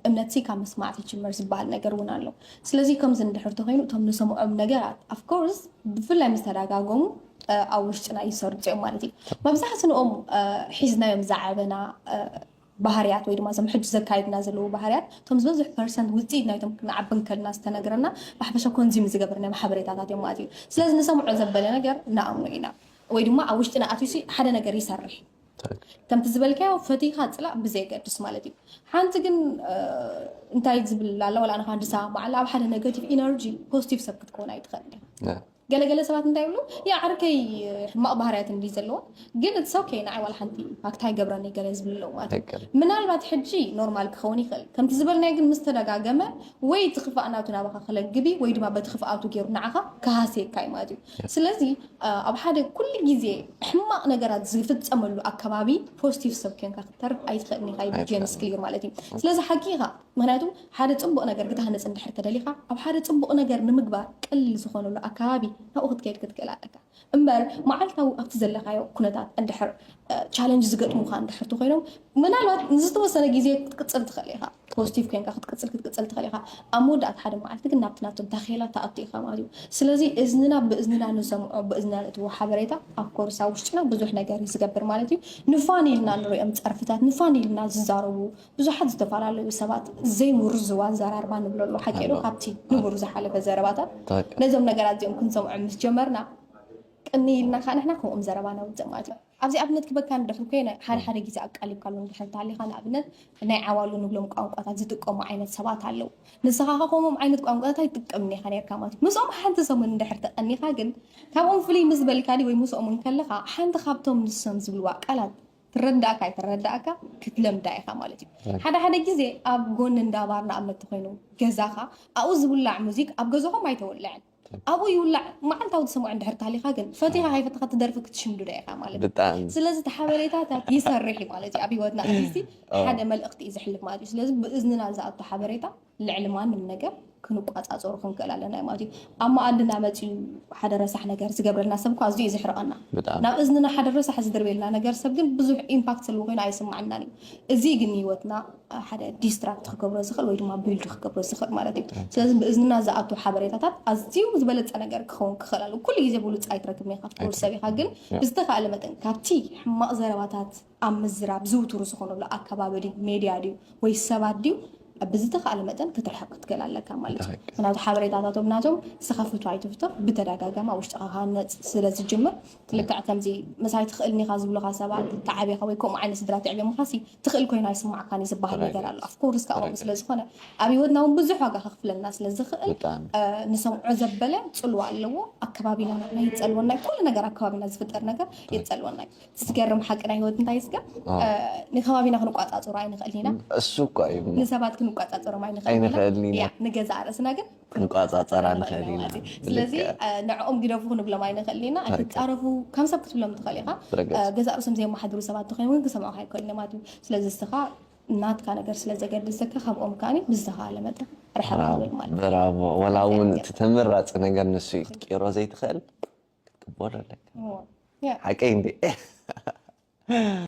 እምነትሲ ካብ መስማዕቲ ይጅመር ዝበሃል ነገር እውን ኣሎ። ስለዚ ከምዚ እንድሕር ተኮይኑ እቶም ንሰምዖም ነገራት ኣፍኮርስ ብፍላይ ምስ ተደጋገሙ ኣብ ውሽጥና ይሰርፁ እዮም ማለት እዩ። መብዛሕትንኦም ሒዝናዮም ዝዓበና ባህርያት ወይ ድማ እዞም ሕጂ ዘካይድና ዘለዉ ባህርያት እቶም ዝበዝሕ ፐርሰንት ውፅኢት ናይቶም ክንዓቢ እንከልና ዝተነግረና ብሓፈሻ ኮንዚም ዝገብር ናይ ሓበሬታታት እዮም ማለት እዩ። ስለዚ ንሰምዖ ዘበለ ነገር ንኣምኖ ኢና ወይ ድማ ኣብ ውሽጥና ኣትዩሲ ሓደ ነገር ይሰርሕ ከምቲ ዝበልካዮ ፈቲኻ ፅላእ ብዘየገድስ ማለት እዩ። ሓንቲ ግን እንታይ ዝብል ኣላ ዋላ ንኻ ንሳ በዓላ ኣብ ሓደ ኔጋቲቭ ኢነርጂ ፖዚቲቭ ሰብ ክትከውን ኣይትኽእል ገለገለ ሰባት እንታይ ይብሉ ያ ዓርከይ ሕማቕ ባህርያት እንዲ ዘለዎ ግን it's okay ንዓይ ዋላ ሓንቲ ኢምፓክት ኣይገብረኒ ገለ ዝብሉ ኣለዉ ማለት እዩ። ምናልባት ሕጂ ኖርማል ክኸውን ይኽእል ከምቲ ዝበልናዮ ግን ምስ ተደጋገመ ወይ እቲ ክፋእ ናቱ ናባኻ ክለግብ እዩ ወይ ድማ በቲ ክፍኣቱ ገይሩ ንዓኻ ክሃስየካ እዩ ማለት እዩ። ስለዚ ኣብ ሓደ ኩሉ ግዜ ሕማቕ ነገራት ዝፍፀመሉ ኣከባቢ ፖዚቲቭ ሰብ ኮንካ ክትተርፍ ኣይትኽእልን ኢኻ። ጀምስ ክሊር ማለት እዩ። ስለዚ ሓቂ ኢኻ። ምክንያቱ ሓደ ፅቡቕ ነገር ክትሃንፅ እንድሕር ተደሊኻ ኣብ ሓደ ፅቡቕ ነገር ንምግባር ቀሊል ዝኾነሉ ኣከባቢ ናብኡ ክትከይድ ክትክእል ኣለካ። እምበር መዓልታዊ ኣብቲ ዘለካዮ ኩነታት እንድሕር ቻለንጅ ዝገጥሙካ እንድሕር ተኮይኖም ምናልባት ንዝተወሰነ ግዜ ክትቅፅል ትኽእል ኢኻ። ፖዚቲቭ ኮንካ ክትቅፅል ክትቅፅል ትኽእል ኢኻ። ኣብ መወዳእታ ሓደ መዓልቲ ግን ናብቲ ናቶም ታኼላ ትኣቱ ኢኻ ማለት እዩ። ስለዚ እዝንና ብእዝንና ንሰምዖ ብእዝንና ንእትዎ ሓበሬታ ኣብ ኮርሳ ውሽጥና ብዙሕ ነገር እዩ ዝገብር ማለት እዩ። ንፋን ኢልና ንሪኦም ፀርፍታት ንፋን ኢልና ዝዛረቡ ብዙሓት ዝተፈላለዩ ሰባት ዘይውርዙ ኣዘራርባ ንብሎ ኣሎ ሓቂ ዶ ካብቲ ንቡር ዝሓለፈ ዘረባታት ነዞም ነገራት እዚኦም ክንሰምዖ ምስ ጀመርና ቅኒ ኢልና ከዓ ንሕና ከምኦም ዘረባ ነውፅእ ማለት እዩ። ኣብዚ ኣብነት ክበካ እንድሕር ኮይነ ሓደ ሓደ ግዜ ኣቃሊብካሉ እንድሕር ተሃሊኻ ንኣብነት ናይ ዓዋሉ ንብሎም ቋንቋታት ዝጥቀሙ ዓይነት ሰባት ኣለዉ። ንስኻ ከ ከምኦም ዓይነት ቋንቋታት ኣይትጥቀምን ኢኻ ነርካ ማለት እዩ። ምስኦም ሓንቲ ሰሙን እንድሕር ተቐኒኻ ግን ካብኦም ፍልይ ምስ በልካ ድዩ ወይ ምስኦም እንከለኻ ሓንቲ ካብቶም ንሶም ዝብልዋ ቃላት ትረዳእካ ኣይትረዳእካ ክትለምዳ ኢኻ ማለት እዩ። ሓደ ሓደ ግዜ ኣብ ጎኒ እንዳባር ንኣብነት ተኮይኑ ገዛኻ ኣብኡ ዝውላዕ ሙዚክ ኣብ ገዛኹም ኣይተወልዐን ኣብኡ ይውላዕ መዓልታዊ ትሰምዖ እንድሕር ተሃሊኻ ግን ፈቲኻ ከይፈተኻ ትደርፊ ክትሽምድዶ ኢኻ ማለት እዩ። ብጣዕሚ ስለዚ እቲ ሓበሬታታት ይሰርሕ እዩ ማለት እዩ ኣብ ህይወትና ኣትሊስቲ ሓደ መልእኽቲ እዩ ዘሕልፍ ማለት እዩ። ስለዚ ብእዝንና ዝኣቱ ሓበሬታ ልዕሊ ማንም ነገር ክንቋፃፀሩ ክንክእል ኣለና ማለት እዩ። ኣብ መኣድና መፂኡ ሓደ ረሳሕ ነገር ዝገብረልና ሰብ እኳ ኣዝዩ እዩ ዝሕርቐና። ብጣዕሚ ናብ እዝንና ሓደ ረሳሕ ዝድርበየልና ነገር ሰብ ግን ብዙሕ ኢምፓክት ዘለዎ ኮይኑ ኣይስማዓናን እዩ። እዚ ግን ንህይወትና ሓደ ዲስትራክት ክገብሮ ዝኽእል ወይ ድማ ቢልድ ክገብሮ ዝኽእል ማለት እዩ። ስለዚ ብእዝንና ዝኣቱ ሓበሬታታት ኣዝዩ ዝበለፀ ነገር ክኸውን ክኽእል ኣለዎ። ኩሉ ግዜ ብሉፅ ኣይትረክብን ኢኻ ትገብር ሰብ ኢኻ፣ ግን ብዝተኻእለ መጠን ካብቲ ሕማቕ ዘረባታት ኣብ ምዝራብ ዝውትሩ ዝኾነሉ ኣከባቢ ድዩ ሜድያ ድዩ ወይ ሰባት ድዩ ብዝተኻእለ መጠን ክትርሕቕ ክትክእል ኣለካ ማለት እዩ። ምክንያቱ ሓበሬታታቶም ናቶም ንስኻ ፍቶ ኣይትፍቶ ብተደጋጋሚ ኣብ ውሽጥኻ ክሃነፅ ስለ ዝጅምር ልክዕ ከምዚ ምሳይ ትኽእልኒ ኢኻ ዝብሉኻ ሰባት ተዓቢኻ ወይ ከምኡ ዓይነት ስድራ ትዕብዮምኻሲ ትኽእል ኮይና ይስማዕካን እዩ ዝበሃል ነገር ኣሎ ኣፍኮርስ ካብኦም ስለ ዝኾነ ኣብ ህይወትና እውን ብዙሕ ዋጋ ከኽፍለና ስለ ዝኽእል ንሰምዖ ዘበለ ፅልዋ ኣለዎ ኣከባቢና ናይ ይፀልወና ኩሉ ነገር ኣከባቢና ዝፍጠር ነገር ይፀልወና እዩ ዝገርም ሓቂ ናይ ህይወት እንታይ ስጋ ንከባቢና ክንቋፃፅሮ ኣይንኽእል ኢና እሱ እኮ እዩ ንሰባት ክንቋፃፀሮም ኣይንኽእል ኢና ንገዛእ ርእስና ግን ክንቋፃፀራ ንኽእል ኢና ስለዚ ንዕኦም ግደፉ ክንብሎም ኣይንኽእል ኢና ኣይትፃረፉ ከም ሰብ ክትብሎም ትኽእል ኢኻ ገዛእ ርእሶም ዘየመሓድሩ ሰባት ተኮይኖም ግን ክሰምዑ ኣይክእልን ማለት እዩ ስለዚ እስኻ ናትካ ነገር ስለ ዘገድሰካ ካብኦም ከዓኒ ብዝተኻለ መጠን ርሕቕ ክብል ማለት እዩ ብራቮ ወላ እውን እቲ ተመራፂ ነገር ንሱ እዩ ክትቅይሮ ዘይትኽእል ክትቅበሎ ኣለካ ሓቀይ እንዴ